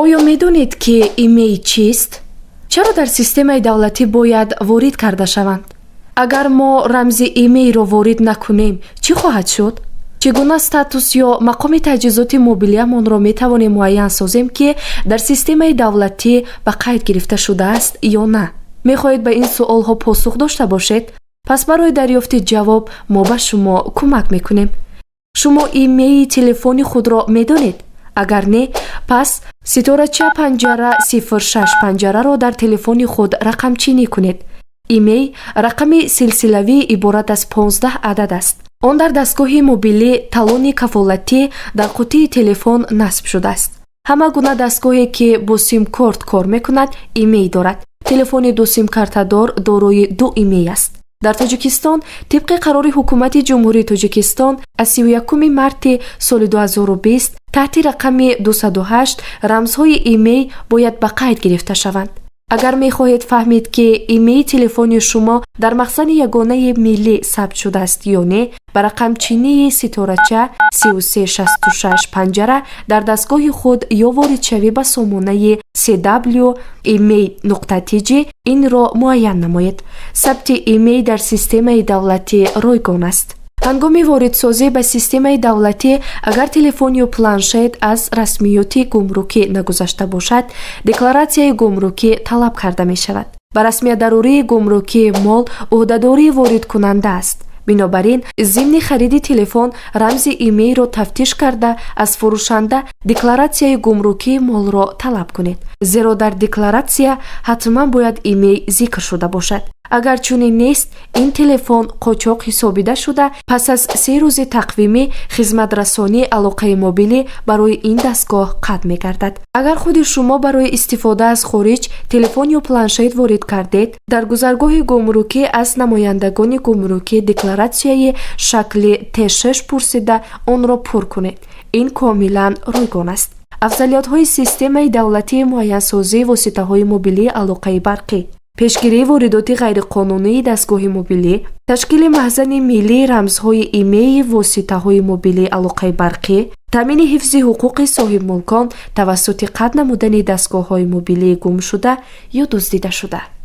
Оё медонед, ки IMEI чист? Чаро дар системаи давлатӣ бояд ворид карда шаванд? Агар мо рамзи IMEI-ро ворид накунем, чӣ хоҳад шуд? Чӣ гуна статус ё мақоми таҷҳизоти мобилиямонро метавонем муайян созем, ки дар системаи давлатӣ ба қайд гирифта шудааст ё на? Мехоҳед ба ин суолҳо посух дошта бошед? Пас барои дарёфти ҷавоб мо ба шумо кӯмак мекунем. Шумо IMEI телефони худро медонед? Агар не, пас *панҷара 06 панҷараро дар телефони худ рақамчинӣ кунед. IMEI рақами силсилавӣ иборат аз 15 адад аст. Он дар дастгоҳи мобилӣ, талони кафолатӣ, дар қуттии телефон насб шудааст. Ҳама гуна дастгоҳе, ки бо симкорт кор мекунад, IMEI дорад. Телефони дусимкартадор дорои ду IMEI аст. Дар Тоҷикистон тибқи қарори Ҳукумати Ҷумҳурии Тоҷикистон аз 31 марти соли 2020 таҳти рақами 208 рамзҳои IMEI бояд ба қайд гирифта шаванд. Агар мехоҳед фаҳмед, ки IMEI телефони шумо дар махзани ягонаи миллӣ сабт шудааст ё не, ба рақамчинии *3366# дар дастгоҳи худ ё воридшавӣ ба сомонаи cw imei.tj инро муайян намоед. Сабти IMEI дар системаи давлатӣ ройгон аст. Ҳангоми воридсозӣ ба системаи давлатӣ, агар телефон ё планшет аз расмиёти гумрукӣ нагузашта бошад, декларатсияи гумрукӣ талаб карда мешавад. Ба расмиятдарории гумрукии мол ӯҳдадории воридкунанда аст. Бинобар ин, зимни хариди телефон рамзи IMEI-ро тафтиш карда, аз фурӯшанда декларатсияи гумрукии молро талаб кунед, зеро дар декларатсия ҳатман бояд IMEI зикр шуда бошад. Агар чунин нест, ин телефон қочоқ ҳисобида шуда, пас аз 3 рӯзи тақвимӣ хизматрасонии алоқаи мобилӣ барои ин дастгоҳ қатъ мегардад. Агар худи шумо барои истифода аз хориҷ телефон ё планшет ворид кардед, дар гузаргоҳи гумрукӣ аз намояндагони гумрукӣ декларатсияи шакли Т6 пурсида, онро пур кунед. Ин комилан ройгон аст. Афзалиятҳои системаи давлатии муайянсозии воситаҳои мобилии алоқаи барқӣ: пешгирии воридоти ғайриқонунии дастгоҳи мобилӣ, ташкили маҳзани миллии рамзҳои IMEI воситаҳои мобилии алоқаи барқӣ, таъмини ҳифзи ҳуқуқи соҳибмулкон тавассути қатъ намудани дастгоҳҳои мобилии гумшуда ё дуздидашуда.